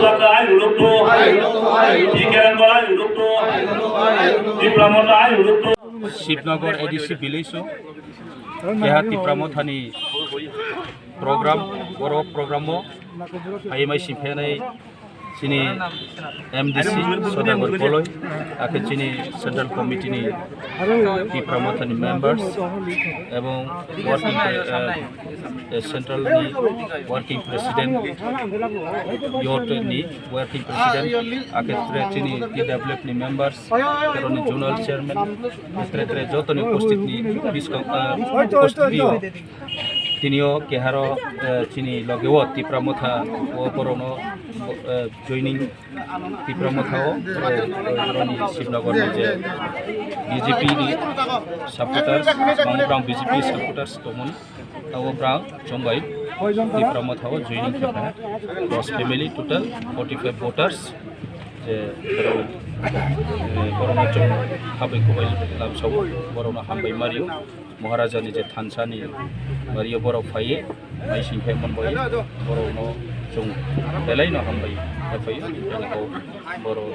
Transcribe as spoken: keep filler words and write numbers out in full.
Ai uruk to. Ai uruk to. Tikerang bola ai uruk to. Tipra Motha ai uruk to. Shibnagar A D C village o keha Tipra Mothani program, oro program o hai mai siphenai chini M D C Sodagar Koloi, akhe chini Central Committee ni Tipra Mothani members, ebong working pre-, eh, eh, central ni working president, youth ni working president, akhe tre chini T W F ni members, teroni zonal chairman, tre tre jotoni upasthit ni biskang, eh, upasthit o tini o keharo, eh, chini loge o Tipra Motha o borokno, eh, joining Tipra Motha o, o, o, boroni Shibnagar ni je B J P ni supporters, bang brang B J P supporters tongmani, abo brang chongbai Tipra Motha o joining khe pha, dos family total forty five voters, je borok, eh, borokno chong habai kubai lamsao, borokno hambai mario. Maharajani je thansa ni bario borok phaiwi, mai sing phai mon bai, borokno chwng belai no hambai phaiwi, borok.